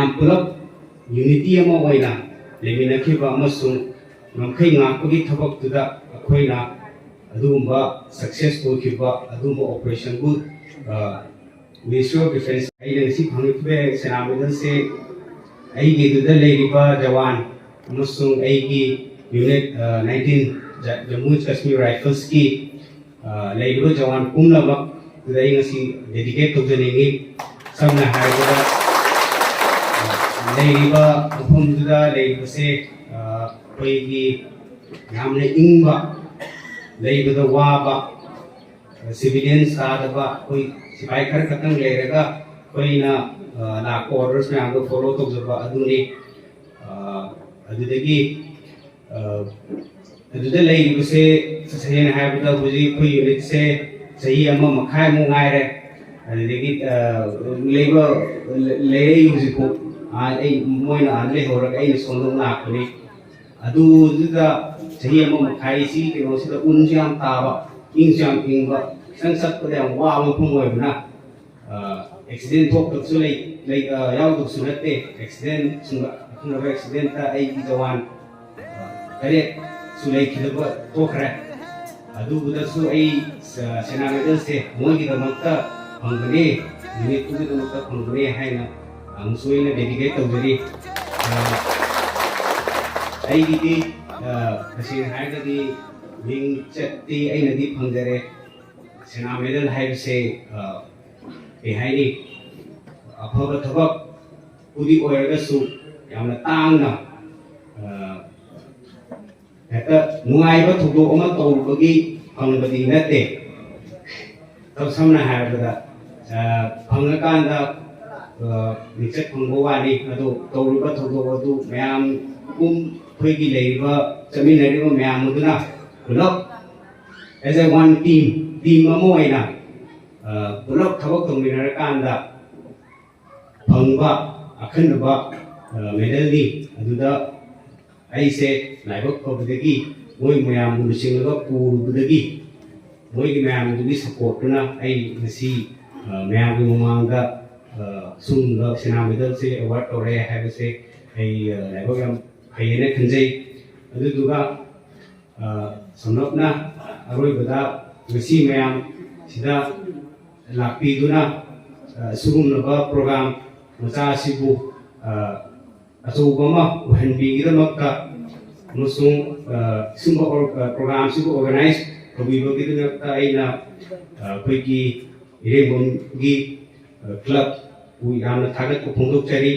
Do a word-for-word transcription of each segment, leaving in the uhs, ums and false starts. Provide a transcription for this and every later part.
ꯃꯌꯥꯝ ꯄꯨꯂꯞ ꯌꯨꯅꯤꯇꯤ ꯑꯃ ꯑꯣꯏꯅ ꯂꯩꯃꯤꯟꯅꯈꯤꯕ ꯑꯃꯁꯨꯡ ꯉꯝꯈꯩ ꯉꯥꯛꯄꯒꯤ ꯊꯕꯛꯇꯨꯗ ꯑꯩꯈꯣꯏꯅ ꯑꯗꯨꯒꯨꯝꯕ ꯁꯛꯁꯦꯁ ꯑꯣꯏꯈꯤꯕ ꯑꯗꯨꯒꯨꯝꯕ ꯑꯣꯄꯔꯦꯁꯟꯕꯨ Ministry of Defence ꯑꯩꯅ ꯉꯁꯤ ꯐꯪꯂꯛꯈꯤꯕ ꯁꯦꯅꯥ ꯃꯦꯗꯜꯁꯦ ꯑꯩꯒꯤꯗꯨꯗ ꯂꯩꯔꯤꯕ ꯖꯋꯥꯟ ꯑꯃꯁꯨꯡ ꯑꯩꯒꯤ unit nineteen Jammu and Kashmir ꯔꯥꯏꯐꯜꯁꯀꯤ ꯂꯩꯔꯤꯕ ꯖꯋꯥꯟ ꯄꯨꯝꯅꯃꯛꯇꯨꯗ ꯑꯩ ꯉꯁꯤ ꯗꯦꯗꯤꯀꯦꯠ ꯇꯧꯖꯅꯤꯡꯉꯤ꯫ ꯁꯝꯅ ꯍꯥꯏꯔꯕꯗ ꯂꯩꯔꯤꯕ ꯃꯐꯝꯗꯨꯗ ꯂꯩꯔꯤꯕꯁꯦ ꯑꯩꯈꯣꯏꯒꯤ ꯌꯥꯝꯅ ꯏꯪꯕ, ꯂꯩꯕꯗ ꯋꯥꯕ, ꯁꯤꯚꯤꯂꯤꯌꯟꯁ ꯇꯥꯗꯕ ꯑꯩꯈꯣꯏ ꯁꯤꯐꯥꯏ ꯈꯔ ꯈꯛꯇꯪ ꯂꯩꯔꯒ ꯑꯩꯈꯣꯏꯅ ꯂꯥꯛꯄ ꯑꯣꯔꯗꯔꯁ ꯃꯌꯥꯝꯗꯣ ꯐꯣꯂꯣ ꯇꯧꯖꯕ ꯑꯗꯨꯅꯤ꯫ ꯑꯗꯨꯗꯒꯤ ꯑꯗꯨꯗ ꯂꯩꯔꯤꯕꯁꯦ ꯇꯁꯦꯡꯅ ꯍꯥꯏꯔꯕꯗ ꯍꯧꯖꯤꯛ ꯑꯩꯈꯣꯏ ꯌꯨꯅꯤꯠꯁꯦ ꯆꯍꯤ ꯑꯃ ꯃꯈꯥꯏꯃꯨꯛ ꯉꯥꯏꯔꯦ꯫ ꯑꯗꯨꯗꯒꯤ ꯂꯩꯕ ꯂꯩꯔꯛꯏ ꯍꯧꯖꯤꯛꯐꯥꯎ꯫ ꯑꯩ ꯃꯣꯏꯅ ꯑꯥꯗ ꯂꯩꯍꯧꯔꯒ ꯑꯩꯅ ꯁꯣꯝꯗ ꯂꯥꯛꯄꯅꯤ꯫ ꯑꯗꯨꯗꯨꯗ ꯆꯍꯤ ꯑꯃ ꯃꯈꯥꯏꯁꯤ ꯀꯩꯅꯣꯁꯤꯗ ꯎꯟꯁꯨ ꯌꯥꯝ ꯇꯥꯕ, ꯏꯪꯁꯨ ꯌꯥꯝ ꯏꯪꯕ, ꯈꯤꯇꯪ ꯆꯠꯄꯗ ꯌꯥꯝ ꯋꯥꯕ ꯃꯐꯝ ꯑꯣꯏꯕꯅ ꯑꯦꯛꯁꯤꯗꯦꯟ ꯊꯣꯛꯇꯕꯁꯨ ꯂꯩ, ꯂꯩ ꯌꯥꯎꯗꯕꯁꯨ ꯅꯠꯇꯦ꯫ ꯑꯦꯛꯁꯤꯗꯦꯟ ꯁꯨꯝꯕ ꯑꯀꯛꯅꯕ ꯑꯦꯛꯁꯤꯗꯦꯟꯇ ꯑꯩꯒꯤ ꯖꯋꯥꯟ ꯇꯔꯦꯠ ꯁꯨ ꯂꯩꯈꯤꯗꯕ ꯊꯣꯛꯈ꯭ꯔꯦ꯫ ꯑꯗꯨꯕꯨꯗꯁꯨ ꯑꯩ ꯁꯦꯅꯥ ꯃꯦꯗꯜꯁꯦ ꯃꯣꯏꯒꯤꯗꯃꯛꯇ ꯐꯪꯕꯅꯦ, ꯌꯨꯅꯤꯠꯇꯨꯒꯤꯗꯃꯛꯇ ꯐꯪꯕꯅꯦ ꯍꯥꯏꯅ ꯑꯃꯨꯛꯁꯨ ꯑꯩꯅ ꯗꯦꯗꯤꯀꯦꯠ ꯇꯧꯖꯔꯤ꯫ ꯑꯩꯒꯤꯗꯤ ꯇꯁꯦꯡꯅ ꯍꯥꯏꯔꯒꯗꯤ ꯃꯤꯡꯆꯠꯇꯤ ꯑꯩꯅꯗꯤ ꯐꯪꯖꯔꯦ꯫ ꯁꯦꯅꯥ ꯃꯦꯗꯜ ꯍꯥꯏꯕꯁꯦ ꯀꯩ ꯍꯥꯏꯅꯤ, ꯑꯐꯕ ꯊꯕꯛꯄꯨꯗꯤ ꯑꯣꯏꯔꯒꯁꯨ ꯌꯥꯝꯅ ꯇꯥꯡꯅ ꯍꯦꯛꯇ ꯅꯨꯡꯉꯥꯏꯕ ꯊꯧꯗꯣꯛ ꯑꯃ ꯇꯧꯔꯨꯕꯒꯤ ꯐꯪꯕꯗꯤ ꯅꯠꯇꯦ꯫ ꯁꯝꯅ ꯍꯥꯏꯔꯕꯗ ꯐꯪꯉꯀꯥꯟꯗ ꯃꯤꯡꯆꯠ ꯐꯪꯕ ꯋꯥꯅꯤ꯫ ꯑꯗꯨ ꯇꯧꯔꯤꯕ ꯊꯧꯗꯣꯛ ꯑꯗꯨ ꯃꯌꯥꯝ ꯄꯨꯝ ꯑꯩꯈꯣꯏꯒꯤ ꯂꯩꯔꯤꯕ ꯆꯠꯃꯤꯟꯅꯔꯤꯕ ꯃꯌꯥꯝ ꯑꯗꯨꯅ ꯄꯨꯂꯞ as a one team, team ꯑꯃ ꯑꯣꯏꯅ ꯄꯨꯂꯞ ꯊꯕꯛ ꯇꯧꯃꯤꯟꯅꯔꯀꯥꯟꯗ ꯐꯪꯕ ꯑꯈꯟꯅꯕ ꯃꯦꯗꯜꯅꯤ꯫ ꯑꯗꯨꯗ ꯑꯩꯁꯦ ꯂꯥꯏꯕꯛ ꯐꯕꯗꯒꯤ ꯃꯣꯏ ꯃꯌꯥꯝꯕꯨ ꯂꯨꯆꯤꯡꯉꯒ ꯄꯨꯔꯨꯕꯗꯒꯤ ꯃꯣꯏꯒꯤ ꯃꯌꯥꯝꯗꯨꯒꯤ ꯁꯄꯣꯔꯠꯇꯨꯅ ꯑꯩ ꯉꯁꯤ ꯃꯌꯥꯝꯒꯤ ꯃꯃꯥꯡꯗ ꯁꯨꯝꯕ ꯁꯤꯅꯥ ꯃꯦꯗꯜꯁꯦ ꯑꯦꯋꯥꯔꯗ ꯇꯧꯔꯦ ꯍꯥꯏꯕꯁꯦ ꯑꯩ ꯂꯥꯏꯕꯛ ꯌꯥꯝ ꯐꯩꯌꯦꯅ ꯈꯟꯖꯩ꯫ ꯑꯗꯨꯗꯨꯒ ꯁꯝꯂꯞꯅ ꯑꯔꯣꯏꯕꯗ ꯉꯁꯤ ꯃꯌꯥꯝ ꯁꯤꯗ ꯂꯥꯛꯄꯤꯗꯨꯅ ꯑꯁꯤꯒꯨꯝꯂꯕ ꯄ꯭ꯔꯣꯒ꯭ꯔꯥꯝ ꯃꯆꯥ ꯑꯁꯤꯕꯨ ꯑꯆꯧꯕ ꯑꯃ ꯑꯣꯏꯍꯟꯕꯤꯒꯤꯗꯃꯛꯇ ꯑꯃꯁꯨꯡ ꯁꯤꯒꯨꯝꯕ ꯄ꯭ꯔꯣꯒ꯭ꯔꯥꯝꯁꯤꯕꯨ ꯑꯣꯔꯒꯅꯥꯏꯖ ꯇꯧꯕꯤꯕꯒꯤꯗꯃꯛꯇ ꯑꯩꯅ ꯑꯩꯈꯣꯏꯒꯤ ꯏꯔꯦꯡꯕꯝꯒꯤ ꯀ꯭ꯂꯕꯄꯨ ꯌꯥꯝꯅ ꯊꯥꯒꯠꯄ ꯐꯣꯡꯗꯣꯛꯆꯔꯤ꯫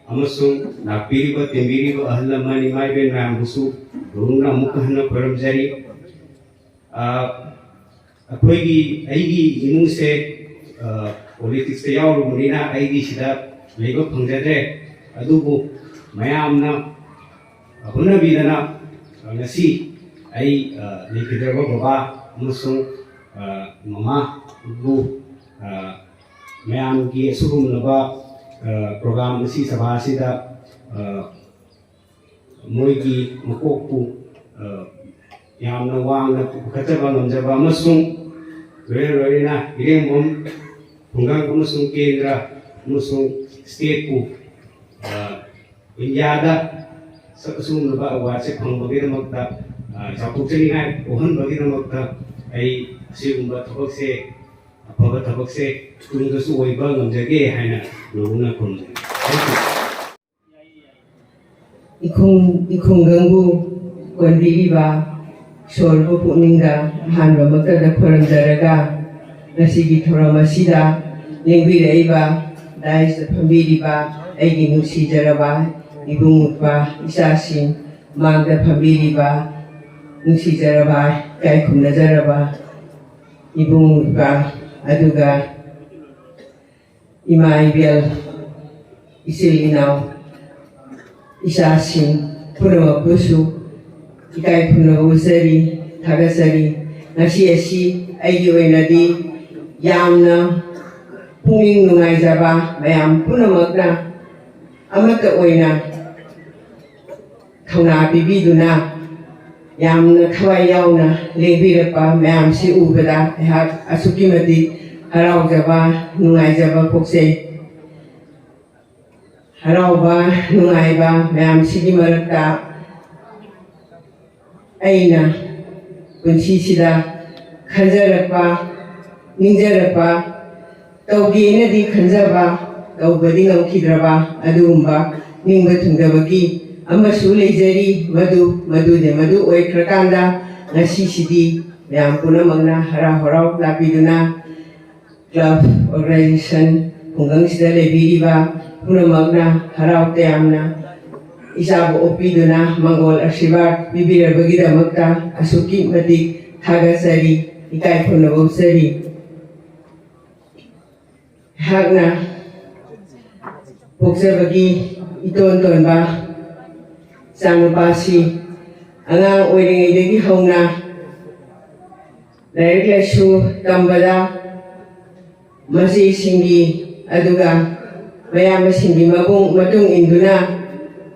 ꯑꯃꯁꯨꯡ ꯂꯥꯛꯄꯤꯔꯤꯕ ꯇꯤꯟꯕꯤꯔꯤꯕ ꯑꯍꯜ ꯂꯃꯟ ꯏꯃꯥ ꯏꯕꯦꯟ ꯃꯌꯥꯝꯕꯨꯁꯨ ꯂꯣꯏꯅ ꯑꯃꯨꯛꯀ ꯍꯟꯅ ꯈꯣꯏꯔꯝꯖꯔꯤ꯫ ꯑꯩꯈꯣꯏꯒꯤ ꯑꯩꯒꯤ ꯏꯃꯨꯡꯁꯦ ꯄꯣꯂꯤꯇꯤꯛꯁꯇ ꯌꯥꯎꯔꯨꯕꯅꯤꯅ ꯑꯩꯗꯤ ꯁꯤꯗ ꯂꯩꯕ ꯐꯪꯖꯗ꯭ꯔꯦ꯫ ꯑꯗꯨꯕꯨ ꯃꯌꯥꯝꯅ ꯍꯣꯠꯅꯕꯤꯗꯅ ꯉꯁꯤ ꯑꯩ ꯂꯩꯈꯤꯗ꯭ꯔꯕ ꯕꯕꯥ ꯑꯃꯁꯨꯡ ꯃꯃꯥꯕꯨ ꯃꯌꯥꯝꯒꯤ ꯑꯁꯤꯒꯨꯝꯂꯕ ꯄ꯭ꯔꯣꯒ꯭ꯔꯥꯝ ꯑꯁꯤ ꯁꯚꯥ ꯑꯁꯤꯗ ꯃꯣꯏꯒꯤ ꯃꯀꯣꯛꯄꯨ ꯌꯥꯝꯅ ꯋꯥꯡꯅ ꯄꯨꯈꯠꯆꯕ ꯉꯝꯖꯕ ꯑꯃꯁꯨꯡ ꯂꯣꯏꯅ ꯂꯣꯏꯅꯅ ꯏꯔꯦꯡꯕꯝ ꯈꯨꯡꯒꯪ ꯑꯃꯁꯨꯡ ꯀꯦꯟꯗ꯭ꯔ ꯑꯃꯁꯨꯡ ꯁ꯭ꯇꯦꯠꯄꯨ ꯏꯟꯗꯤꯌꯥꯗ ꯑꯁꯤꯒꯨꯝꯂꯕ ꯑꯦꯋꯥꯔꯗꯁꯦ ꯐꯪꯕꯒꯤꯗꯃꯛꯇ ꯆꯥꯎꯊꯣꯛꯆꯅꯤꯡꯉꯥꯏ ꯄꯣꯛꯍꯟꯕꯒꯤꯗꯃꯛꯇ ꯑꯩ ꯑꯁꯤꯒꯨꯝꯕ ꯊꯕꯛꯁꯦ ꯑꯐꯕ ꯊꯕꯛꯁꯦ ꯇꯨꯡꯗꯁꯨ ꯑꯣꯏꯕ ꯉꯝꯖꯒꯦ ꯍꯥꯏꯅ ꯂꯧꯅ ꯈꯨꯔꯨꯝꯖꯔꯤ꯫ Thank you꯫ ꯏꯈꯨꯡ ꯏꯈꯨꯡꯒꯪꯕꯨ ꯀꯣꯟꯕꯤꯔꯤꯕ ꯏꯁꯣꯔꯕꯨ ꯄꯨꯛꯅꯤꯡꯗ ꯑꯍꯥꯟꯕꯃꯛꯇꯗ ꯈꯨꯔꯨꯝꯖꯔꯒ ꯉꯁꯤꯒꯤ ꯊꯧꯔꯝ ꯑꯁꯤꯗ ꯂꯦꯡꯕꯤꯔꯛꯏꯕ ꯗꯥꯏꯁꯇ ꯐꯝꯕꯤꯔꯤꯕ ꯑꯩꯒꯤ ꯅꯨꯡꯁꯤꯖꯔꯕ ꯏꯕꯨꯡ ꯏꯄ꯭ꯋꯥ ꯏꯆꯥꯁꯤꯡ ꯃꯥꯡꯗ ꯐꯝꯕꯤꯔꯤꯕ ꯅꯨꯡꯁꯤꯖꯔꯕ ꯏꯀꯥꯏ ꯈꯨꯝꯅꯖꯔꯕ ꯏꯕꯨꯡ ꯏꯄ꯭ꯋꯥ ꯑꯗꯨꯒ ꯏꯃꯥ ꯏꯕꯦꯜ ꯏꯆꯤꯜ ꯏꯅꯥꯎ ꯏꯆꯥꯁꯤꯡ ꯄꯨꯝꯅꯃꯛꯄꯨꯁꯨ ꯏꯀꯥꯏ ꯈꯨꯝꯅꯕ ꯎꯠꯆꯔꯤ ꯊꯥꯒꯠꯆꯔꯤ꯫ ꯉꯁꯤ ꯑꯁꯤ ꯑꯩꯒꯤ ꯑꯣꯏꯅꯗꯤ ꯌꯥꯝꯅ ꯄꯨꯛꯅꯤꯡ ꯅꯨꯡꯉꯥꯏꯖꯕ ꯃꯌꯥꯝ ꯄꯨꯝꯅꯃꯛꯅ ꯑꯃꯠꯇ ꯑꯣꯏꯅ ꯊꯧꯅꯥ ꯄꯤꯕꯤꯗꯨꯅ ꯌꯥꯝꯅ ꯊꯋꯥꯏ ꯌꯥꯎꯅ ꯂꯦꯡꯕꯤꯔꯛꯄ ꯃꯌꯥꯝꯁꯤ ꯎꯕꯗ ꯑꯩꯍꯥꯛ ꯑꯁꯨꯛꯀꯤ ꯃꯇꯤꯛ ꯍꯔꯥꯎꯖꯕ ꯅꯨꯡꯉꯥꯏꯖꯕ ꯄꯣꯛꯆꯩ꯫ ꯍꯔꯥꯎꯕ, ꯅꯨꯡꯉꯥꯏꯕ ꯃꯌꯥꯝꯁꯤꯒꯤ ꯃꯔꯛꯇ ꯑꯩꯅ ꯄꯨꯟꯁꯤꯁꯤꯗ ꯈꯟꯖꯔꯛꯄ, ꯅꯤꯡꯖꯔꯛꯄ, ꯇꯧꯒꯦꯅꯗꯤ ꯈꯟꯖꯕ, ꯇꯧꯕꯗꯤ ꯉꯝꯈꯤꯗ꯭ꯔꯕ ꯑꯗꯨꯒꯨꯝꯕ ꯅꯤꯡꯕ ꯊꯨꯡꯗꯕꯒꯤ ꯑꯃꯁꯨ ꯂꯩꯖꯔꯤ꯫ ꯃꯗꯨ, ꯃꯗꯨꯗꯤ ꯃꯗꯨ ꯑꯣꯏꯈ꯭ꯔꯀꯥꯟꯗ ꯉꯁꯤꯁꯤꯗꯤ ꯃꯌꯥꯝ ꯄꯨꯝꯅꯃꯛꯅ ꯍꯔꯥꯎ ꯍꯔꯥꯎ ꯂꯥꯛꯄꯤꯗꯨꯅ club organization ꯈꯨꯡꯒꯪꯁꯤꯗ ꯂꯩꯕꯤꯔꯤꯕ ꯄꯨꯝꯅꯃꯛꯅ ꯍꯔꯥꯎ ꯇꯌꯥꯝꯅ ꯏꯆꯥꯕꯨ ꯑꯣꯛꯄꯤꯗꯨꯅ ꯃꯪꯒꯣꯜ ꯑꯁꯤꯔꯕꯥꯗ ꯄꯤꯕꯤꯔꯕꯒꯤꯗꯃꯛꯇ ꯑꯁꯨꯛꯀꯤ ꯃꯇꯤꯛ ꯊꯥꯒꯠꯆꯔꯤ, ꯏꯀꯥꯏ ꯈꯨꯝꯅꯕ ꯎꯠꯆꯔꯤ꯫ ꯑꯩꯍꯥꯛꯅ ꯄꯣꯛꯆꯕꯒꯤ ꯏꯇꯣꯟ ꯇꯣꯟꯕ ꯏꯆꯥꯅꯨꯄꯥꯁꯤ ꯑꯉꯥꯡ ꯑꯣꯏꯔꯤꯉꯩꯗꯒꯤ ꯍꯧꯅ ꯂꯥꯏꯔꯤꯛ ꯂꯥꯏꯁꯨ ꯇꯝꯕꯗ ꯃꯆꯦꯁꯤꯡꯒꯤ ꯑꯗꯨꯒ ꯃꯌꯥꯝꯕꯁꯤꯡꯒꯤ ꯃꯕꯨꯡ ꯃꯇꯨꯡ ꯏꯟꯗꯨꯅ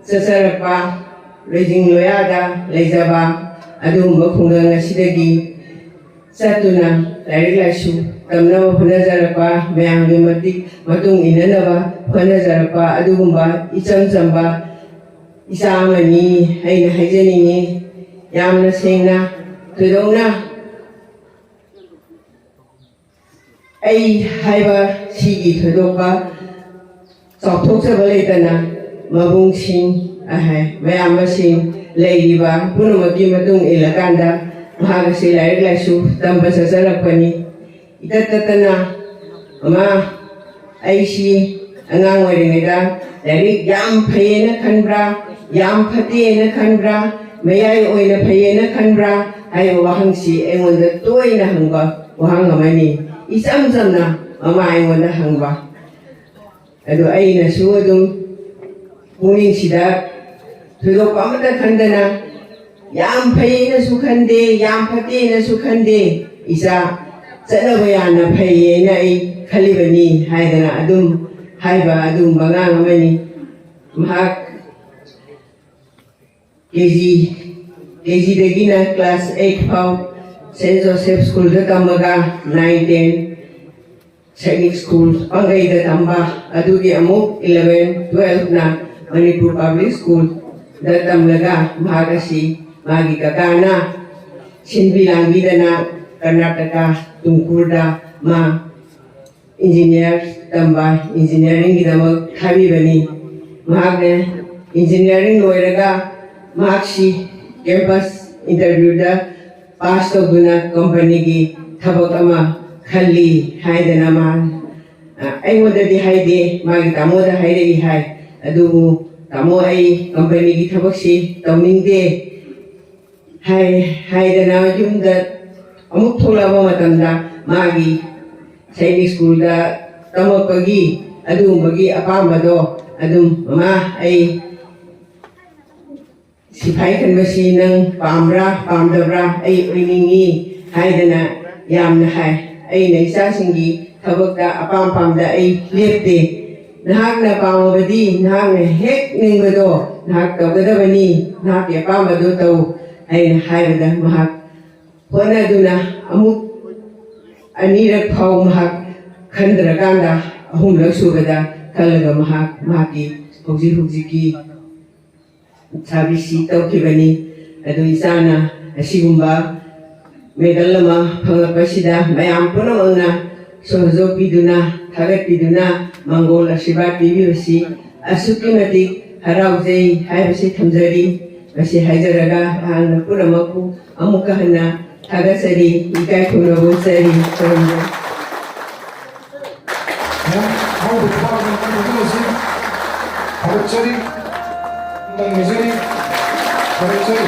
ꯆꯠꯆꯔꯛꯄ, ꯂꯣꯏꯖꯤꯡ ꯂꯣꯌꯥꯗ ꯂꯩꯖꯕ ꯑꯗꯨꯒꯨꯝꯕ ꯈꯨꯡꯒꯪ ꯑꯁꯤꯗꯒꯤ ꯆꯠꯇꯨꯅ ꯂꯥꯏꯔꯤꯛ ꯂꯥꯏꯁꯨ ꯇꯝꯅꯕ ꯍꯣꯠꯅꯖꯔꯛꯄ, ꯃꯌꯥꯝꯒꯤ ꯃꯇꯤꯛ ꯃꯇꯨꯡ ꯏꯟꯅꯅꯕ ꯍꯣꯠꯅꯖꯔꯛꯄ ꯑꯗꯨꯒꯨꯝꯕ ꯏꯆꯝ ꯆꯝꯕ ꯏꯆꯥ ꯑꯃꯅꯤ ꯑꯩꯅ ꯍꯥꯏꯖꯅꯤꯡꯉꯤ꯫ ꯌꯥꯝꯅ ꯁꯦꯡꯅ, ꯊꯣꯏꯗꯣꯛꯅ ꯑꯩ ꯍꯥꯏꯕ ꯁꯤꯒꯤ ꯊꯣꯏꯗꯣꯛꯄ ꯆꯥꯎꯊꯣꯛꯆꯕ ꯂꯩꯇꯅ ꯃꯕꯨꯡꯁꯤꯡ, ꯑꯍ, ꯃꯌꯥꯝꯕꯁꯤꯡ ꯂꯩꯔꯤꯕ ꯄꯨꯝꯅꯃꯛꯀꯤ ꯃꯇꯨꯡ ꯏꯜꯂꯀꯥꯟꯗ ꯃꯍꯥꯛ ꯑꯁꯤ ꯂꯥꯏꯔꯤꯛ ꯂꯥꯏꯁꯨ ꯇꯝꯕ ꯆꯠꯆꯔꯛꯄꯅꯤ꯫ ꯏꯇꯠ ꯇꯠꯇꯅ, "ꯃꯃꯥ, ꯑꯩꯁꯤ ꯑꯉꯥꯡ ꯑꯣꯏꯔꯤꯉꯩꯗ ꯂꯥꯏꯔꯤꯛ ꯌꯥꯝ ꯐꯩꯌꯦꯅ ꯈꯟꯕ꯭ꯔꯥ, ꯌꯥꯝ ꯐꯠꯇꯦꯅ ꯈꯟꯕ꯭ꯔꯥ, ꯃꯌꯥꯏ ꯑꯣꯏꯅ ꯐꯩꯌꯦꯅ ꯈꯟꯕ꯭ꯔꯥ?" ꯍꯥꯏꯕ ꯋꯥꯍꯪꯁꯤ ꯑꯩꯉꯣꯟꯗ ꯇꯣꯏꯅ ꯍꯪꯕ ꯋꯥꯍꯪ ꯑꯃꯅꯤ꯫ ꯏꯆꯝ ꯆꯝꯅ ꯃꯃꯥ ꯑꯩꯉꯣꯟꯗ ꯍꯪꯕ꯫ ꯑꯗꯣ ꯑꯩꯅꯁꯨ ꯑꯗꯨꯝ ꯄꯨꯛꯅꯤꯡꯁꯤꯗ ꯊꯣꯏꯗꯣꯛꯄ ꯑꯃꯠꯇ ꯈꯟꯗꯅ, "ꯌꯥꯝ ꯐꯩꯅꯁꯨ ꯈꯟꯗꯦ, ꯌꯥꯝ ꯐꯠꯇꯦꯅꯁꯨ ꯈꯟꯗꯦ, ꯏꯆꯥ ꯆꯠꯅꯕ ꯌꯥꯝꯅ ꯐꯩꯌꯦꯅ ꯑꯩ ꯈꯜꯂꯤꯕꯅꯤ" ꯍꯥꯏꯗꯅ ꯑꯗꯨꯝ ꯍꯥꯏꯕ ꯑꯗꯨꯒꯨꯝꯕ ꯑꯉꯥꯡ ꯑꯃꯅꯤ꯫ ꯃꯍꯥꯛ ꯀꯦ ꯖꯤ, ꯀꯦ ꯖꯤꯗꯒꯤꯅ class eight ꯐꯥꯎ ꯁꯦꯟꯠ ꯖꯣꯁꯦꯐ ꯁ꯭ꯀꯨꯜꯗ ꯇꯝꯃꯒ, nine, ten ꯁꯥꯏꯅꯤꯛ ꯁ꯭ꯀꯨꯜ ꯄꯥꯡꯒꯩꯗ ꯇꯝꯕ, ꯑꯗꯨꯒꯤ ꯑꯃꯨꯛ ꯏꯂꯚꯦꯟ ꯇꯨꯋꯦꯜꯐꯅ ꯃꯅꯤꯄꯨꯔ ꯄꯕ꯭ꯂꯤꯛ ꯁ꯭ꯀꯨꯜꯗ ꯇꯝꯂꯒ ꯃꯍꯥꯛ ꯑꯁꯤ ꯃꯥꯒꯤ ꯀꯀꯥꯅ ꯁꯤꯟꯕꯤ ꯂꯥꯡꯕꯤꯗꯅ ꯀꯔꯅꯥꯇꯀꯥ ꯇꯨꯡꯀꯨꯔꯗ ꯃꯥ ꯏꯟꯖꯤꯅꯤꯌꯥꯔ ꯇꯝꯕ, ꯏꯟꯖꯤꯅꯤꯌꯥꯔꯤꯡꯒꯤꯗꯃꯛ ꯊꯥꯕꯤꯕꯅꯤ꯫ ꯃꯍꯥꯛꯅ ꯏꯟꯖꯤꯅꯤꯌꯥꯔꯤꯡ ꯂꯣꯏꯔꯒ ꯃꯍꯥꯛꯁꯤ ꯀꯦꯝꯄꯁ ꯏꯟꯇꯔꯚ꯭ꯌꯨꯗ ꯄꯥꯁ ꯇꯧꯗꯨꯅ ꯀꯝꯄꯅꯤꯒꯤ ꯊꯕꯛ ꯑꯃ ꯈꯜꯂꯤ ꯍꯥꯏꯗꯅ ꯃꯥ, ꯑ, ꯑꯩꯉꯣꯟꯗꯗꯤ ꯍꯥꯏꯗꯦ, ꯃꯥꯒꯤ ꯇꯥꯃꯣꯗ ꯍꯥꯏꯔꯛꯏ ꯍꯥꯏ꯫ ꯑꯗꯨꯕꯨ ꯇꯥꯃꯣ, ꯑꯩ ꯀꯝꯄꯅꯤꯒꯤ ꯊꯕꯛꯁꯤ ꯇꯧꯅꯤꯡꯗꯦ ꯍꯥꯏ-, ꯍꯥꯏꯗꯅ ꯌꯨꯝꯗ ꯑꯃꯨꯛ ꯊꯣꯛꯂꯛꯄ ꯃꯇꯝꯗ ꯃꯥꯒꯤ ꯁꯥꯏꯅꯤꯛ ꯁ꯭ꯀꯨꯜꯗ ꯇꯝꯃꯛꯄꯒꯤ ꯑꯗꯨꯒꯨꯝꯕꯒꯤ ꯑꯄꯥꯝꯕꯗꯣ ꯑꯗꯨꯝ, "ꯃꯃꯥ, ꯑꯩ ꯁꯤꯐꯥꯏ ꯈꯟꯕꯁꯤ ꯅꯪ ꯄꯥꯝꯕ꯭ꯔꯥ ꯄꯥꯝꯗꯕ꯭ꯔꯥ? ꯑꯩ ꯑꯣꯏꯅꯤꯡꯉꯤ" ꯍꯥꯏꯗꯅ ꯌꯥꯝꯅ ꯍꯥꯏ꯫ ꯑꯩꯅ ꯏꯆꯥꯁꯤꯡꯒꯤ ꯊꯕꯛꯇ ꯑꯄꯥꯝ ꯄꯥꯝꯗ ꯑꯩ ꯂꯦꯞꯇꯦ꯫ "ꯅꯍꯥꯛꯅ ꯄꯥꯝꯃꯕꯗꯤ ꯅꯍꯥꯛꯅ ꯍꯦꯛ ꯅꯤꯡꯕꯗꯣ ꯅꯍꯥꯛ ꯇꯧꯒꯗꯕꯅꯤ, ꯅꯍꯥꯛꯀꯤ ꯑꯄꯥꯝꯕꯗꯣ ꯇꯧ" ꯍꯥꯏꯅ ꯍꯥꯏꯕꯗ ꯃꯍꯥꯛ ꯍꯣꯠꯅꯗꯨꯅ ꯑꯃꯨꯛ ꯑꯅꯤꯔꯛ ꯐꯥꯎ ꯃꯍꯥꯛ ꯈꯟꯗ꯭ꯔꯀꯥꯟꯗ ꯑꯍꯨꯝꯂꯛ ꯁꯨꯕꯗ ꯈꯜꯂꯒ ꯃꯍꯥꯛ ꯃꯍꯥꯛꯀꯤ ꯍꯧꯖꯤꯛ ꯍꯧꯖꯤꯛꯀꯤ ꯁꯥꯔꯚꯤꯁꯁꯤ ꯇꯧꯈꯤꯕꯅꯤ꯫ ꯑꯗꯨ ꯏꯆꯥꯅ ꯑꯁꯤꯒꯨꯝꯕ ꯃꯦꯗꯜ ꯑꯃ ꯐꯪꯂꯛꯄꯁꯤꯗ ꯃꯌꯥꯝ ꯄꯨꯝꯅꯃꯛꯅ ꯁꯍꯖꯣꯛ ꯄꯤꯗꯨꯅ, ꯊꯥꯒꯠꯄꯤꯗꯨꯅ, ꯃꯪꯒꯣꯜ ꯑꯁꯤꯔꯕꯥꯗ ꯄꯤꯕꯤꯕꯁꯤ ꯑꯁꯨꯛꯀꯤ ꯃꯇꯤꯛ ꯍꯔꯥꯎꯖꯩ ꯍꯥꯏꯕꯁꯤ ꯊꯝꯖꯔꯤ꯫ ꯃꯁꯤ ꯍꯥꯏꯖꯔꯒ ꯑꯍꯥꯟꯕ ꯄꯨꯝꯅꯃꯛꯄꯨ ꯑꯃꯨꯛꯀ ꯍꯟꯅ ꯊꯥꯒꯠꯆꯔꯤ, ꯏꯀꯥꯏ ꯈꯨꯝꯅꯕ ꯎꯠꯆꯔꯤ꯫ ꯈꯨꯔꯨꯝꯖꯔꯤ꯫ ꯃꯌꯥꯝ ꯍꯧꯕ ꯈꯨꯕꯥꯛ ꯑꯃ ꯀꯟꯅ ꯈꯨꯝꯃꯁꯤ꯫ ꯊꯥꯒꯠꯆꯔꯤ꯫ ꯅꯨꯡꯉꯥꯏꯖꯔꯤ꯫ ꯊꯥꯒꯠꯆꯔꯤ꯫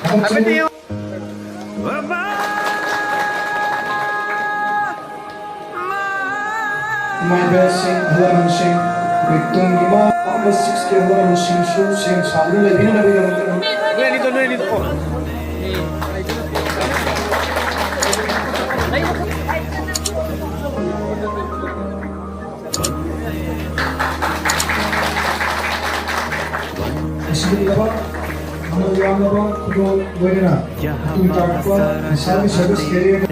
ꯊꯥꯒꯠꯆꯔꯤ꯫ ꯏꯃꯥ ꯏꯕꯦꯜꯁꯤꯡ, ꯑꯍꯜ ꯂꯃꯟꯁꯤꯡ, ꯑꯩꯈꯣꯏ ꯇꯨꯡꯒꯤ ꯏꯃꯥ ꯑꯃ ꯁꯤꯛꯁꯀꯤ ꯑꯍꯜ ꯂꯃꯟꯁꯤꯡꯁꯨ ꯁꯦꯝ ꯁꯥꯗꯨꯅ ꯂꯩꯕꯤꯅꯅꯕꯒꯤꯗꯃꯛꯇ ꯅꯣꯏ ꯑꯅꯤꯗꯣ, ꯅꯣꯏ ꯑꯅꯤꯗꯣ ꯀꯣ꯫ ꯑꯁꯤꯒꯨꯝꯂꯕ ꯃꯃꯜ ꯌꯥꯝꯂꯕ ꯈꯨꯗꯣꯜ ꯂꯣꯏꯅꯅ ꯃꯇꯨꯡ ꯇꯥꯔꯛꯄ ꯅꯤꯁꯥꯒꯤ ꯁꯔꯚꯤꯁ ꯀꯦꯔꯤꯌꯔ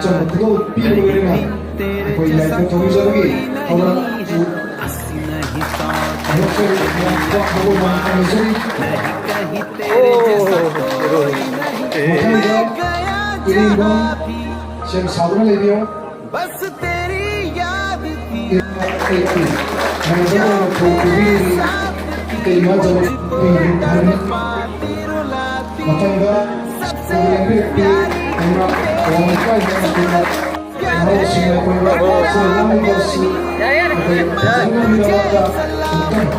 ꯈꯨꯗꯣꯜ ꯄꯤꯕ ꯂꯣꯏꯔꯒ ꯑꯩꯈꯣꯏ ꯌꯥꯏꯐ ꯊꯧꯅꯤꯖꯕꯒꯤ ꯊꯧꯔꯝ ꯑꯗꯨ ꯍꯧꯔꯛꯆꯔꯤ꯫ ꯃꯌꯥꯝ ꯈꯨꯕꯥꯛ ꯈꯨꯕꯣꯛ ꯃꯌꯥꯝ ꯊꯝꯅꯖꯔꯤ꯫ ꯃꯊꯪꯗ ꯏꯔꯦꯡꯕꯝ ꯁꯦꯝ ꯁꯥꯗꯨꯅ ꯂꯩꯕꯤꯌꯨ꯫ ꯃꯊꯪꯗ ꯑꯩꯈꯣꯏꯒꯤ ꯂꯩꯕꯤꯔꯛꯄꯤ ꯑꯩꯅ ꯑꯋꯥꯡ ꯂꯩꯀꯥꯏꯗ ꯑꯩꯈꯣꯏꯅ ꯅꯍꯥꯔꯣꯜꯁꯤꯡꯅ ꯑꯩꯈꯣꯏ ꯁꯦꯜ ꯌꯥꯎꯔꯤꯕ ꯑꯁꯤ ꯑꯩꯈꯣꯏ ꯆꯪꯅꯕꯒꯤꯗꯃꯛꯇ ꯑꯃꯨꯛꯇꯪ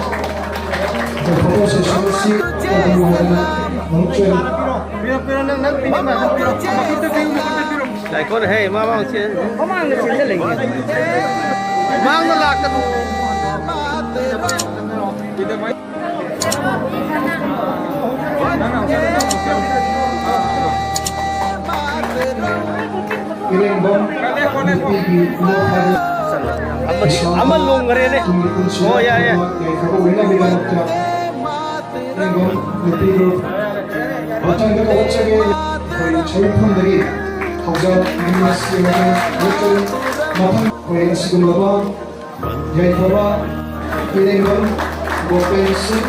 ꯑꯩꯈꯣꯏ ꯐꯣꯇꯣ ꯁꯦꯁꯟ ꯑꯁꯤ ꯇꯧꯕꯤꯌꯨ ꯍꯥꯏꯅ ꯃꯔꯨꯞꯁꯤꯡ ꯉꯥꯏꯈꯣꯅꯦꯍꯦ, ꯃꯥ ꯃꯥꯡ ꯆꯦꯟ-, ꯃꯃꯥꯡꯗ ꯆꯦꯟꯁꯤꯜꯂꯛꯏꯅꯦ꯫ ꯃꯥꯡꯗ ꯂꯥꯛꯀꯅꯨ꯫ ꯏꯔꯦꯡꯕꯝ ꯅꯨꯄꯤꯒꯤ ꯏꯅꯥꯎ ꯍꯥꯏꯕ ꯑꯃ, ꯑꯃ ꯂꯣꯡꯈ꯭ꯔꯦꯅꯦ꯫ ꯇꯨꯡꯒꯤ ꯄꯨꯟꯁꯤ ꯑꯣ, ꯌꯥꯏ, ꯌꯥꯏ꯫ ꯌꯥꯏꯐꯕ ꯑꯣꯏꯅꯕꯒꯤꯗꯃꯛꯇ ꯏꯔꯦꯡꯕꯝ ꯅꯨꯄꯤ ꯒ꯭ꯔꯨꯞ ꯃꯊꯪꯗ ꯀꯧꯔꯛꯆꯒꯦ꯫ ꯑꯩꯈꯣꯏ ꯁꯣꯏꯐꯝꯗꯒꯤ ꯊꯧꯖꯥꯜ ꯃꯤꯅꯤꯁ ꯑꯃꯗ ꯅꯠꯇ꯭ꯔꯒ ꯃꯐꯝ ꯑꯩꯈꯣꯏ ꯑꯁꯤꯒꯨꯝꯂꯕ ꯌꯥꯏꯐꯕ ꯏꯔꯦꯡꯕꯝ ꯒꯣꯄꯦꯟ ꯁꯤꯡ,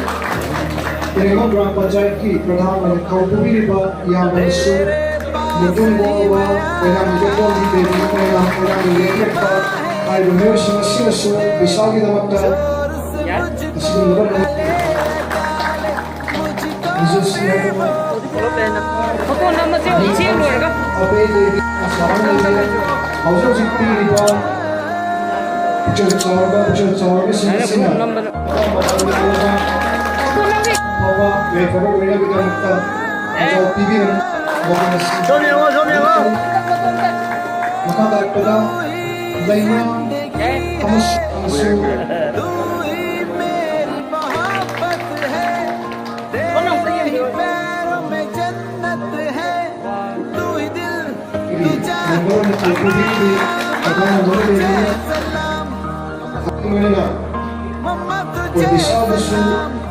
ꯏꯔꯦꯡꯕꯝ ꯒ꯭ꯔꯥꯝ ꯄꯟꯆꯥꯌꯠꯀꯤ ꯄ꯭ꯔꯙꯥꯟ ꯑꯣꯏꯅ ꯊꯧ ꯄꯨꯕꯤꯔꯤꯕ ꯏꯌꯥꯝꯕ ꯑꯃꯁꯨꯡ ꯃꯇꯨꯡ ꯄꯣꯛꯂꯕ ꯑꯣꯏꯅꯥꯝ ꯏꯕꯣꯇꯣꯟꯕꯤ ꯗꯦꯕꯤ ꯑꯣꯏꯅꯥꯝ, ꯑꯣꯏꯅꯥꯝ ꯂꯦꯛꯂꯛꯄ ꯍꯥꯏꯔꯤꯕ ꯃꯤꯑꯣꯏꯁꯤꯡ ꯑꯁꯤꯅꯁꯨ ꯕꯤꯁꯥꯜꯒꯤꯗꯃꯛꯇ ꯑꯁꯤꯒꯨꯝꯂꯕ ꯐꯣꯇꯣ ꯅꯝꯃꯁꯦ, ꯏꯆꯦ ꯂꯣꯏꯔꯒ꯫ ꯍꯧꯖꯤꯛ ꯍꯧꯖꯤꯛ ꯄꯤꯔꯤꯕ ꯄꯨꯛꯆꯦꯜ ꯆꯥꯎꯔꯕ, ꯄꯨꯛꯆꯦꯜ ꯆꯥꯎꯔꯕꯁꯤꯡ ꯑꯁꯤꯅ ꯐꯥꯎꯕ ꯌꯥꯏꯐꯕ ꯑꯣꯏꯅꯕꯒꯤꯗꯃꯛꯇ ꯄꯤꯕꯤꯔꯝꯕ ꯁꯣꯝ ꯌꯦꯡꯉꯣ, ꯁꯣꯝ ꯌꯦꯡꯉꯣ꯫ ꯃꯈꯥ ꯇꯥꯔꯛꯄꯗ ꯂꯩꯉꯥꯛ ꯑꯃꯁꯨꯡ ꯂꯣꯏꯅꯅ ꯑꯣꯗꯤꯁꯥꯗꯁꯨ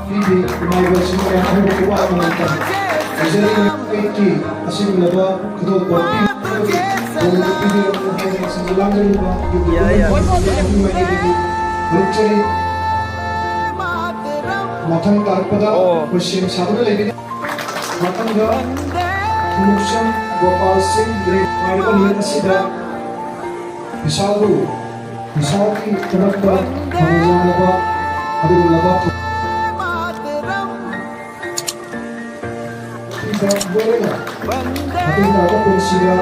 ꯄꯤꯕꯤ ꯏꯃꯥ ꯏꯕꯦꯜꯁꯤꯡ ꯃꯌꯥꯝ ꯑꯍꯨꯝ ꯄꯨꯕ ꯃꯇꯝꯗ ꯍꯥꯏꯖꯔꯤꯕ ꯑꯩꯒꯤ ꯑꯁꯤꯒꯨꯝꯂꯕ ꯈꯨꯗꯣꯜꯄꯣꯠ ꯄꯤꯕ ꯂꯥꯡꯖꯔꯤꯕ ꯌꯥꯏ, ꯌꯥꯏ꯫ ꯃꯥꯏꯀꯩꯗꯒꯤ ꯂꯨꯞꯆꯔꯤ꯫ ꯃꯊꯪ ꯇꯥꯔꯛꯄꯗ ꯑꯣ꯫ ꯑꯩꯈꯣꯏ ꯁꯦꯝ ꯁꯥꯗꯨꯅ ꯂꯩꯕꯤꯔꯤ꯫ ꯃꯊꯪꯗ ꯈꯣꯡꯎꯞꯁꯝ ꯒꯣꯄꯥꯜ ꯁꯤꯡ ꯒ꯭ꯔꯦ ꯍꯥꯏꯔꯤꯕ ꯅꯨꯃꯤꯠ ꯑꯁꯤꯗ ꯏꯁꯥꯕꯨ ꯏꯁꯥꯒꯤ ꯊꯕꯛꯇ ꯐꯅ ꯌꯥꯅꯕ ꯑꯗꯨꯒꯨꯝꯂꯕ ꯊꯧ-, ꯃꯇꯨꯡ ꯇꯥꯔꯛꯄ ꯄꯨꯟꯁꯤꯗ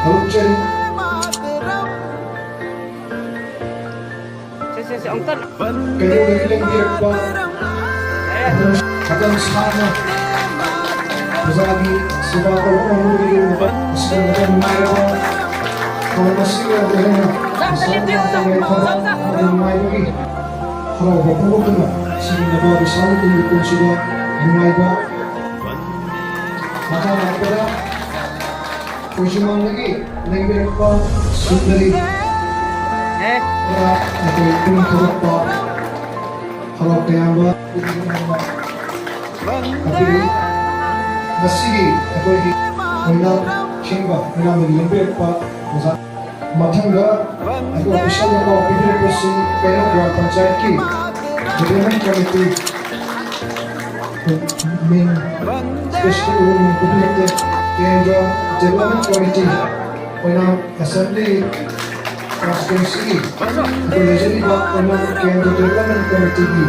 ꯊꯕꯛ ꯆꯠꯂꯤ꯫ ꯁꯦ, ꯁꯦ, ꯁꯦ, ꯑꯃꯨꯛꯇ꯫ ꯀꯩꯗꯧꯕꯒꯤ ꯂꯦꯡꯕꯤꯔꯛꯄ? ꯃꯇꯝ ꯁꯥꯡꯅ ꯄ꯭ꯔꯖꯥꯒꯤ ꯁꯦꯕꯥ ꯇꯧꯕ ꯉꯝꯕꯒꯤ ꯑꯁꯤꯒꯨꯝꯕ ꯅꯨꯡꯉꯥꯏꯔꯕ ꯊꯧꯔꯝ ꯑꯁꯤꯒ ꯂꯣꯏꯅꯅ ꯃꯁꯥ ꯅꯥꯗꯕ ꯊꯕꯛ ꯑꯃꯗꯤ ꯅꯨꯡꯉꯥꯏꯕꯒꯤ ꯍꯔꯥꯎꯕ ꯐꯣꯡꯗꯣꯛꯇꯨꯅ ꯁꯤꯒꯨꯝꯂꯕ ꯕꯤꯁꯥꯜ ꯇꯨꯡꯒꯤ ꯄꯨꯟꯁꯤꯗ ꯅꯨꯡꯉꯥꯏꯕ ꯃꯈꯥ ꯂꯥꯛꯄꯗ ꯑꯩꯈꯣꯏ ꯁꯨꯃꯥꯡꯗꯒꯤ ꯂꯦꯡꯕꯤꯔꯛꯄ ꯁꯨꯟꯗꯔꯤ꯫ ꯑꯦ꯫ ꯑꯩꯈꯣꯏ ꯄꯨꯛꯅꯤꯡ ꯊꯧꯒꯠꯄ ꯍꯔꯥꯎ ꯇꯌꯥꯝꯕ ꯑꯗꯨꯒꯤ ꯉꯁꯤꯒꯤ ꯑꯩꯈꯣꯏꯒꯤ ꯑꯣꯏꯅ ꯁꯤꯡꯕ ꯃꯌꯥꯝꯗꯒꯤ ꯂꯦꯡꯕꯤꯔꯛꯄ ꯑꯣꯖꯥ꯫ ꯃꯊꯪꯗ ꯑꯩꯈꯣꯏ ꯑꯣꯐꯤꯁꯤꯌꯦꯜ ꯄꯥꯎ ꯄꯤꯕꯤꯔꯛꯄꯁꯤ ꯀꯩꯔꯣꯜ ꯒ꯭ꯔꯥꯝ ꯄꯟꯆꯥꯌꯠꯀꯤ ꯗꯤꯕꯦꯂꯞꯃꯦꯟ ꯀꯃꯤꯇꯤ ꯃꯤꯡ ꯁ꯭ꯄꯦꯁꯤꯐꯤꯛ ꯑꯣꯏꯕ ꯃꯤꯡ ꯄꯤꯕꯤꯔꯛꯇꯦ꯫ ꯀꯦꯟꯗ꯭ꯔ ꯗꯤꯕꯦꯂꯞꯃꯦꯟ ꯀꯃꯤꯇꯤ ꯑꯣꯏꯅ ꯑꯦꯁꯦꯝꯕ꯭ꯂꯤ ꯀꯟꯁꯇꯤꯇ꯭ꯋꯦꯟꯁꯤꯒꯤ ꯑꯩꯈꯣꯏ ꯂꯩꯖꯔꯤꯕ ꯑꯣꯏꯅ ꯀꯦꯟꯗ꯭ꯔ ꯗꯤꯕꯦꯂꯞꯃꯦꯟ ꯀꯃꯤꯇꯤꯒꯤ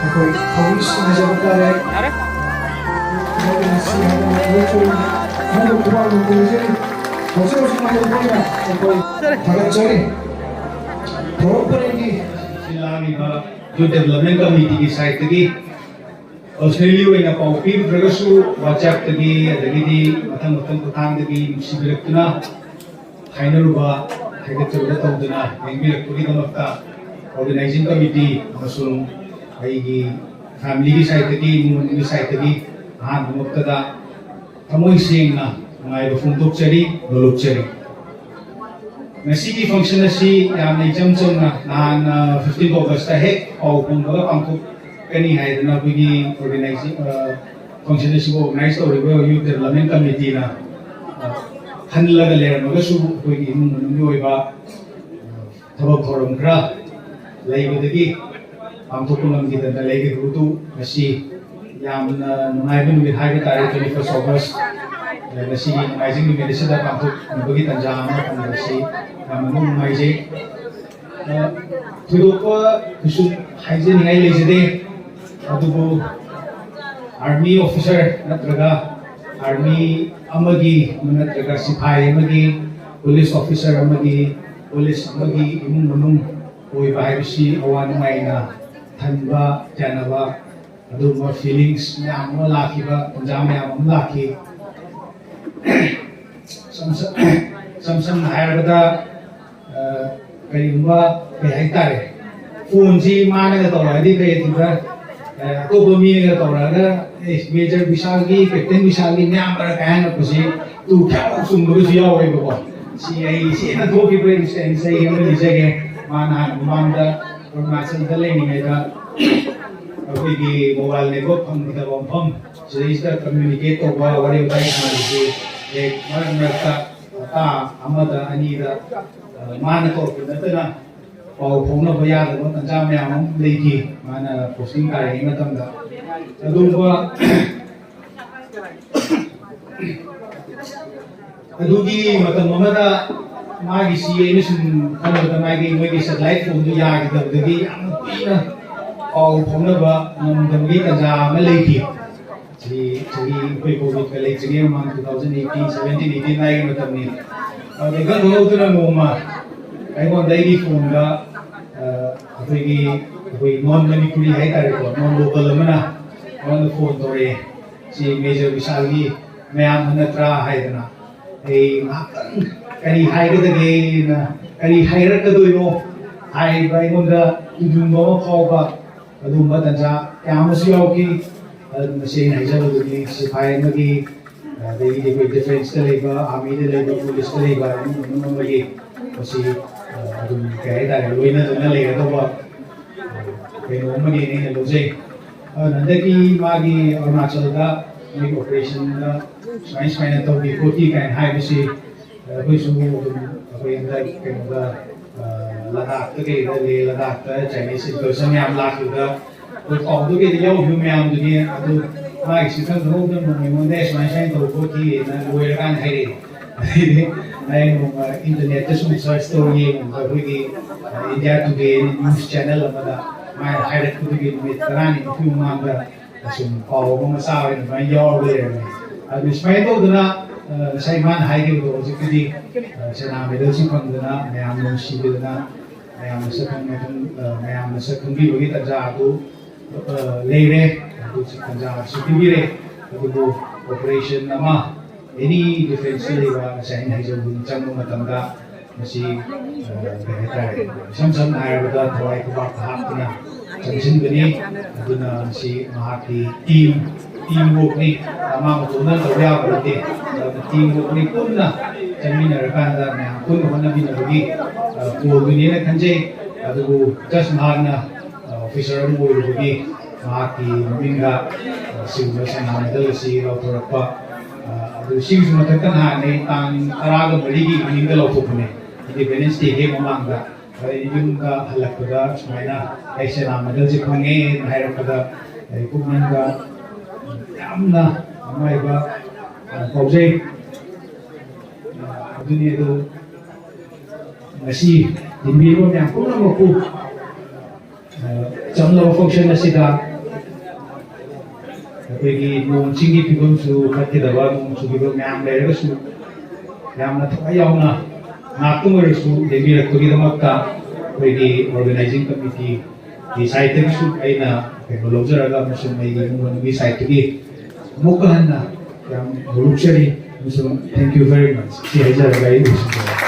ꯑꯩꯈꯣꯏ ꯊꯧꯃꯤꯁꯤꯡ ꯍꯥꯏꯖꯕ ꯇꯥꯔꯦ꯫ ꯌꯥꯔꯦ꯫ ꯃꯣꯏꯅ ꯉꯁꯤ ꯍꯥꯏꯕ ꯃꯇꯝꯗ ꯑꯩꯈꯣꯏ ꯃꯣꯏꯕꯨ ꯈꯨꯕꯥꯛ ꯅꯨꯡ ꯂꯩꯖꯔꯤ꯫ ꯍꯧꯖꯤꯛ ꯍꯧꯖꯤꯛ ꯃꯇꯝꯗ ꯑꯩꯈꯣꯏ ꯊꯥꯒꯠꯆꯔꯤ꯫ ꯊꯧꯔꯝ ꯄꯔꯦꯡꯒꯤ ꯂꯥꯡꯂꯤꯕ ꯌꯨꯠ ꯗꯤꯕꯦꯂꯞꯃꯦꯟ ꯀꯃꯤꯇꯤꯒꯤ ꯁꯥꯏꯠꯇꯒꯤ ꯄꯔꯁꯅꯦꯜꯂꯤ ꯑꯣꯏꯅ ꯄꯥꯎ ꯄꯤꯔꯨꯗ꯭ꯔꯒꯁꯨ WhatsApp-ꯇꯒꯤ ꯑꯗꯒꯤꯗꯤ ꯃꯊꯪ ꯃꯊꯪ ꯈꯨꯠꯊꯥꯡꯗꯒꯤ ꯅꯨꯡꯁꯤꯕꯤꯔꯛꯇꯨꯅ ꯍꯥꯏꯅꯔꯨꯕ ꯍꯥꯏꯒꯠꯆꯔꯨꯕ ꯇꯧꯗꯨꯅ ꯌꯦꯡꯕꯤꯔꯛꯄꯒꯤꯗꯃꯛꯇ ꯑꯣꯔꯒꯅꯥꯏꯖꯤꯡ ꯀꯃꯤꯇꯤ ꯑꯃꯁꯨꯡ ꯑꯩꯒꯤ ꯐꯦꯃꯤꯂꯤꯒꯤ ꯁꯥꯏꯠꯇꯒꯤ, ꯏꯃꯨꯡ ꯃꯅꯨꯡꯒꯤ ꯁꯥꯏꯠꯇꯒꯤ ꯑꯍꯥꯟꯕꯃꯛꯇꯗ ꯊꯃꯣꯏ ꯁꯦꯡꯅ ꯅꯨꯡꯉꯥꯏꯕ ꯐꯣꯡꯗꯣꯛꯆꯔꯤ, ꯅꯣꯂꯨꯛꯆꯔꯤ꯫ ꯉꯁꯤꯒꯤ ꯐꯪꯁꯟ ꯑꯁꯤ ꯌꯥꯝꯅ ꯏꯆꯝ ꯆꯝꯅ ꯅꯍꯥꯟ, ꯑ, ꯐꯤꯐꯇꯤꯟ ꯑꯣꯒꯁꯇ ꯍꯦꯛ ꯄꯥꯎ ꯐꯪꯕꯒ ꯄꯥꯡꯊꯣꯛꯀꯅꯤ ꯍꯥꯏꯗꯅ ꯑꯩꯈꯣꯏꯒꯤ ꯑꯣꯔꯒꯅꯥꯏꯖꯤꯡ, ꯑ, ꯐꯪꯁꯟ ꯑꯁꯤꯕꯨ ꯑꯣꯔꯒꯅꯥꯏꯖ ꯇꯧꯔꯤꯕ ꯌꯨꯠ ꯗꯤꯕꯦꯂꯞꯃꯦꯟ ꯀꯃꯤꯇꯤꯅ, ꯑ, ꯈꯜꯂꯒ ꯂꯩꯔꯝꯃꯒꯁꯨ, ꯑꯩꯈꯣꯏꯒꯤ ꯏꯃꯨꯡ ꯃꯅꯨꯡꯒꯤ ꯑꯣꯏꯕ ꯊꯕꯛ ꯊꯧꯔꯝ ꯈꯔ ꯂꯩꯕꯗꯒꯤ ꯄꯥꯡꯊꯣꯛꯄ ꯉꯝꯈꯤꯗꯅ ꯂꯩꯈꯤꯕꯗꯨ ꯉꯁꯤ ꯌꯥꯝꯅ ꯅꯨꯡꯉꯥꯏꯕ ꯅꯨꯃꯤꯠ ꯍꯥꯏꯕ ꯇꯥꯔꯦ, twenty first August꯫ ꯉꯁꯤꯒꯤ ꯅꯣꯡꯃꯥꯏꯖꯤꯡ ꯅꯨꯃꯤꯠ ꯑꯁꯤꯗ ꯄꯥꯡꯊꯣꯛꯅꯕꯒꯤ ꯇꯥꯟꯖꯥ ꯑꯃ ꯐꯪꯕꯁꯤ ꯌꯥꯝꯅ ꯅꯨꯡꯉꯥꯏꯖꯩ꯫ ꯑ, ꯊꯣꯏꯗꯣꯛꯄ ꯀꯩꯁꯨ ꯍꯥꯏꯖꯅꯤꯡꯉꯥꯏ ꯂꯩꯖꯗꯦ꯫ ꯑꯗꯨꯕꯨ army officer ꯅꯠꯇ꯭ꯔꯒ army ꯑꯃꯒꯤ ꯅꯠꯇ꯭ꯔꯒ ꯁꯤꯐꯥꯏ ꯑꯃꯒꯤ, police officer ꯑꯃꯒꯤ, police ꯑꯃꯒꯤ ꯏꯃꯨꯡ ꯃꯅꯨꯡ ꯑꯣꯏꯕ ꯍꯥꯏꯕꯁꯤ ꯑꯋꯥ ꯅꯨꯡꯉꯥꯏꯅ ꯊꯟꯕ, ꯌꯥꯅꯕ, ꯑꯗꯨꯒꯨꯝꯕ feelings ꯃꯌꯥꯝ ꯑꯃ ꯂꯥꯛꯈꯤꯕ, ꯇꯟꯖꯥ ꯃꯌꯥꯝ ꯑꯃ ꯂꯥꯛꯈꯤ꯫ ꯁꯝ-, ꯁꯝ-, ꯏꯁꯝ ꯁꯝꯅ ꯍꯥꯏꯔꯕꯗ, ꯑ, ꯀꯔꯤꯒꯨꯝꯕ, ꯀꯩ ꯍꯥꯏꯇꯥꯔꯦ, ꯐꯣꯟꯁꯤ ꯃꯥꯅꯒ ꯇꯧꯔꯛꯑꯗꯤ ꯐꯩ, ꯑꯗꯨꯒ, ꯑ, ꯑꯇꯣꯞꯄ ꯃꯤꯅꯒ ꯇꯧꯔꯛꯑꯒ, "ꯑꯦ, ꯃꯦꯖꯔ ꯕꯤꯁꯥꯜꯒꯤ, ꯀꯦꯞꯇꯦꯟ ꯕꯤꯁꯥꯜꯒꯤ ꯃꯌꯥꯝꯕꯔ?" ꯀꯥꯏ ꯍꯪꯉꯛꯄꯁꯤ ꯇꯨ ꯀꯌꯥꯃꯨꯛ ꯆꯨꯝꯕꯒꯁꯨ ꯌꯥꯎꯋꯦꯕꯀꯣ꯫ ꯁꯤ ꯑꯩ ꯏꯆꯦꯅ ꯊꯣꯛꯈꯤꯕ instance ꯑꯩ ꯑꯃ ꯅꯤꯡꯁꯤꯡꯉꯦ꯫ ꯃꯥꯅ ꯍꯥꯟꯅ ꯃꯃꯥꯡꯗ ꯑꯔꯨꯅꯥꯆꯜꯗ ꯂꯩꯔꯤꯉꯩꯗ ꯑꯩꯈꯣꯏꯒꯤ mobile network ꯐꯪꯈꯤꯗꯕ ꯃꯐꯝ, ꯁꯤꯗꯩꯁꯤꯗ communicate ꯇꯧꯕ, ꯋꯥꯔꯤ ꯋꯥꯇꯥꯏ ꯁꯥꯟꯅꯕꯁꯦ ꯍꯦꯛ ꯃꯔꯛ ꯃꯔꯛꯇ ꯍꯞꯇꯥ ꯑꯃꯗ ꯑꯅꯤꯗ, ꯑ, ꯃꯥꯅ ꯇꯧꯔꯛꯄ ꯅꯠꯇꯅ ꯄꯥꯎ ꯐꯥꯎꯅꯕ ꯌꯥꯗꯕ ꯇꯟꯖꯥ ꯃꯌꯥꯝ ꯑꯃ ꯂꯩꯈꯤ, ꯃꯥꯅ posting ꯇꯥꯔꯤꯉꯩ ꯃꯇꯝꯗ꯫ ꯑꯗꯨꯒꯨꯝꯕ ꯑꯗꯨꯒꯤ ꯃꯇꯝ ꯑꯃꯗ ꯃꯥꯒꯤꯁꯤ ꯑꯩꯅ ꯁꯨꯝ ꯈꯟꯕꯗ ꯃꯥꯒꯤ, ꯃꯣꯏꯒꯤ satellite phoneꯗꯨ ꯌꯥꯈꯤꯗꯕꯗꯒꯤ ꯌꯥꯝꯅ ꯀꯨꯏꯅ ꯄꯥꯎ ꯐꯥꯎꯅꯕ ꯉꯝꯗꯕꯒꯤ ꯇꯥꯟꯖꯥ ꯑꯃ ꯂꯩꯈꯤ꯫ ꯆꯍꯤ, ꯆꯍꯤ ꯑꯩꯈꯣꯏ COVIDꯀ ꯂꯩꯇ꯭ꯔꯤꯉꯩ ꯃꯃꯥꯡ two thousand eighteen, seventeen, eighteen ꯑꯗꯥꯏꯒꯤ ꯃꯇꯝꯅꯤ꯫ ꯑꯗꯨꯗ ꯏꯈꯪ ꯈꯪꯍꯧꯗꯅ ꯅꯣꯡꯃ ꯑꯩꯉꯣꯟꯗ ꯑꯩꯒꯤ phoneꯗ, ꯑ, ꯑꯩꯈꯣꯏꯒꯤ, ꯑꯩꯈꯣꯏ non Manipuri ꯍꯥꯏꯇꯥꯔꯦꯀꯣ, non local ꯑꯃꯅ ꯑꯩꯉꯣꯟꯗ phone ꯇꯧꯔꯛꯑꯦ꯫ "ꯁꯤ ꯃꯦꯖꯔ ꯕꯤꯁꯥꯜꯒꯤ ꯃꯌꯥꯝꯕ ꯅꯠꯇ꯭ꯔꯥ?" ꯍꯥꯏꯗꯅ꯫ ꯑꯩ ꯉꯥꯏꯍꯥꯛꯇꯪ ꯀꯔꯤ ꯍꯥꯏꯒꯗꯒꯦꯅ, ꯀꯔꯤ ꯍꯥꯏꯔꯛꯀꯗꯣꯏꯅꯣ ꯍꯥꯏꯕ ꯑꯩꯉꯣꯟꯗ ꯇꯨꯖꯨꯡꯕ ꯑꯃ ꯐꯥꯎꯕ ꯑꯗꯨꯒꯨꯝꯕ ꯇꯟꯖꯥ ꯀꯌꯥ ꯑꯃꯁꯨ ꯌꯥꯎꯈꯤ꯫ ꯑꯗꯨ ꯃꯁꯤ ꯑꯩꯅ ꯍꯥꯏꯖꯕꯗꯨꯅꯤ, ꯁꯤꯐꯥꯏ ꯑꯃꯒꯤ, ꯑꯗꯒꯤꯗꯤ ꯑꯩꯈꯣꯏ defenceꯇ ꯂꯩꯕ, armyꯗ ꯂꯩꯕ, policeꯇ ꯂꯩꯕ ꯏꯃꯨꯡ ꯃꯅꯨꯡ ꯑꯃꯒꯤ ꯃꯁꯤ, ꯑ, ꯑꯗꯨꯝ ꯀꯩ ꯍꯥꯏꯇꯥꯔꯦ, ꯂꯣꯏꯅꯗꯨꯅ ꯂꯩꯒꯗꯧꯕ, ꯑ, ꯀꯩꯅꯣ ꯑꯃꯅꯤ ꯑꯩꯅ ꯂꯧꯖꯩ꯫ ꯑꯗꯨꯅ ꯍꯟꯗꯛꯀꯤ ꯃꯥꯒꯤ ꯑꯔꯨꯅꯥꯆꯜꯗ ꯃꯣꯏꯒꯤ operationꯗ ꯁꯨꯃꯥꯏ ꯁꯨꯃꯥꯏꯅ ꯇꯧꯈꯤ ꯈꯣꯠꯈꯤ ꯀꯥꯏꯅ ꯍꯥꯏꯕꯁꯤ ꯑꯩꯈꯣꯏꯁꯨ ꯑꯗꯨꯝ ꯑꯩꯈꯣꯏ ꯍꯟꯗꯛ ꯀꯩꯅꯣꯗ, ꯑ, ꯂꯗꯥꯛꯇ ꯀꯩꯗ, ꯂꯦ ꯂꯗꯥꯛꯇ Chinese invasion ꯌꯥꯝ ꯂꯥꯛꯈꯤꯕꯗ ꯑꯩꯈꯣꯏ ꯄꯥꯎꯗ ꯀꯩꯗ ꯌꯥꯎꯈꯤꯕ ꯃꯌꯥꯝꯗꯨꯅꯤ꯫ ꯑꯗꯨ ꯃꯥꯒꯤꯁꯨ ꯈꯪ ꯈꯪꯍꯧꯗꯅ ꯅꯣꯡꯃ ꯑꯩꯉꯣꯟꯗ "ꯁꯨꯃꯥꯏ ꯁꯨꯃꯥꯏꯅ ꯇꯧꯕ ꯈꯣꯠꯈꯤꯅ" ꯂꯣꯏꯔꯀꯥꯟꯗ ꯍꯥꯏꯔꯛꯑꯦ꯫ ꯑꯗꯩꯗꯤ ꯑꯩ ꯅꯣꯡꯃ internetꯇ ꯁꯨꯝ search ꯇꯧꯔ ꯌꯦꯡꯕꯗ ꯑꯩꯈꯣꯏꯒꯤ, ꯑ, India Today news channel ꯑꯃꯗ ꯃꯥꯅ ꯍꯥꯏꯔꯛꯄꯗꯨꯒꯤ ꯅꯨꯃꯤꯠ ꯇꯔꯥꯅꯤꯃꯨꯛꯀꯤ ꯃꯃꯥꯡꯗ ꯑꯁꯨꯝ ꯄꯥꯎ ꯑꯃ ꯃꯆꯥ ꯑꯣꯏꯅ ꯑꯗꯨꯃꯥꯏꯅ ꯌꯥꯎꯔꯒ ꯂꯩꯔꯝꯃꯦ꯫ ꯑꯗꯨ ꯁꯨꯃꯥꯏꯅ ꯇꯧꯗꯅ, ꯑ, ꯉꯁꯥꯏ ꯃꯥꯅ ꯍꯥꯏꯈꯤꯕꯗꯣ ꯍꯧꯖꯤꯛꯀꯤꯗꯤ, ꯑ, ꯁꯅꯥ medalꯁꯤ ꯐꯪꯗꯅ ꯃꯌꯥꯝꯅ ꯅꯨꯡꯁꯤꯕꯤꯗꯅ ꯃꯌꯥꯝꯅ ꯁꯛ ꯈꯪ-, ꯑ, ꯃꯌꯥꯝꯅ ꯁꯛ ꯈꯪꯕꯤꯕꯒꯤ ꯇꯥꯟꯖꯥ ꯑꯗꯨ, ꯑ, ꯂꯩꯔꯦ꯫ ꯑꯗꯨ ꯇꯥꯟꯖꯥ ꯑꯗꯨꯁꯨ ꯄꯤꯕꯤꯔꯦ꯫ ꯑꯗꯨꯕꯨ operation ꯑꯃ any defenceꯇ ꯂꯩꯕ ꯉꯁꯥꯏ ꯑꯩꯅ ꯍꯥꯏꯖꯕꯗꯨ ꯆꯪꯕ ꯃꯇꯝꯗ ꯃꯁꯤ, ꯑ, ꯀꯩ ꯍꯥꯏꯇꯥꯔꯦ, ꯏꯁꯝ ꯁꯝꯅ ꯍꯥꯏꯔꯕꯗ ꯊꯋꯥꯏ ꯈꯨꯕꯥꯛꯇ ꯍꯥꯞꯇꯨꯅ ꯆꯪꯁꯤꯟꯕꯅꯤ꯫ ꯑꯗꯨꯅ ꯃꯁꯤ ꯃꯍꯥꯛꯀꯤ team, team workꯅꯤ꯫ ꯃꯥ ꯃꯇꯣꯝꯇ ꯇꯧꯕ ꯌꯥꯕ ꯅꯠꯇꯦ꯫ ꯑꯗꯨꯅ team workꯅꯤ, ꯄꯨꯟꯅ ꯆꯪꯃꯤꯟꯅꯔꯀꯥꯟꯗ ꯃꯌꯥꯝ ꯄꯨꯟꯅ ꯍꯣꯠꯅꯃꯤꯟꯅꯕꯒꯤ, ꯑ, ꯀꯣꯜꯗꯨꯅꯦꯅ ꯈꯟꯖꯩ꯫ ꯑꯗꯨꯕꯨ just ꯃꯍꯥꯛꯅ, ꯑ, officer ꯑꯃ ꯑꯣꯏꯔꯨꯕꯒꯤ ꯃꯍꯥꯛꯀꯤ ꯃꯃꯤꯡꯗ, ꯑ, ꯁꯤꯒꯨꯝꯕ ꯁꯅꯥ medal ꯑꯁꯤ ꯂꯧꯊꯣꯔꯛꯄ, ꯑ, ꯑꯗꯨ ꯁꯤꯒꯤꯁꯨ ꯃꯊꯛꯇ ꯅꯍꯥꯟ ꯑꯩ ꯇꯥꯡ ꯇꯔꯥꯒ ꯃꯔꯤꯒꯤ eveningꯗ ꯂꯧꯊꯣꯛꯄꯅꯦ, Independence Dayꯒꯤ ꯍꯦꯛ ꯃꯃꯥꯡꯗ꯫ ꯑꯩ ꯌꯨꯝꯗ ꯍꯜꯂꯛꯄꯗ ꯁꯨꯃꯥꯏꯅ ꯑꯩ ꯁꯅꯥ medalꯁꯦ ꯐꯪꯉꯦꯅ ꯍꯥꯏꯔꯛꯄꯗ ꯑꯩ ꯄꯨꯛꯅꯤꯡꯗ ꯌꯥꯝꯅ ꯅꯨꯡꯉꯥꯏꯕ, ꯑ, ꯐꯥꯎꯖꯩ꯫ ꯑ, ꯑꯗꯨꯅꯤ꯫ ꯑꯗꯨ ꯉꯁꯤ ꯇꯤꯟꯕꯤꯔꯤꯕ ꯃꯌꯥꯝ ꯄꯨꯝꯅꯃꯛꯄꯨ, ꯑ, ꯆꯝꯂꯕ function ꯑꯁꯤꯗ ꯑꯩꯈꯣꯏꯒꯤ ꯅꯣꯡ ꯆꯤꯡꯒꯤ ꯐꯤꯕꯝꯁꯨ ꯐꯠꯈꯤꯗꯕ, ꯅꯣꯡ ꯆꯨꯈꯤꯕ ꯃꯌꯥꯝ ꯂꯩꯔꯒꯁꯨ ꯌꯥꯝꯅ ꯊꯋꯥꯏ ꯌꯥꯎꯅ ꯉꯥꯛꯇ ꯑꯣꯏꯔꯁꯨ ꯌꯦꯡꯕꯤꯔꯛꯄꯒꯤꯗꯃꯛꯇ ꯑꯩꯈꯣꯏꯒꯤ organizing committeeꯒꯤ sideꯇꯒꯤꯁꯨ ꯑꯩꯅ ꯀꯩꯅꯣ ꯂꯧꯖꯔꯒ ꯑꯃꯁꯨꯡ ꯑꯩꯒꯤ ꯏꯃꯨꯡ ꯃꯅꯨꯡꯒꯤ sideꯇꯒꯤ ꯑꯃꯨꯛꯀ ꯍꯟꯅ ꯌꯥꯝ ꯍꯧꯔꯛꯆꯔꯤ ꯑꯃꯁꯨꯡ thank you very much꯫ ꯁꯤ ꯍꯥꯏꯖꯔꯒ ꯑꯩ ꯂꯣꯏꯁꯤꯟꯖꯔꯒꯦ꯫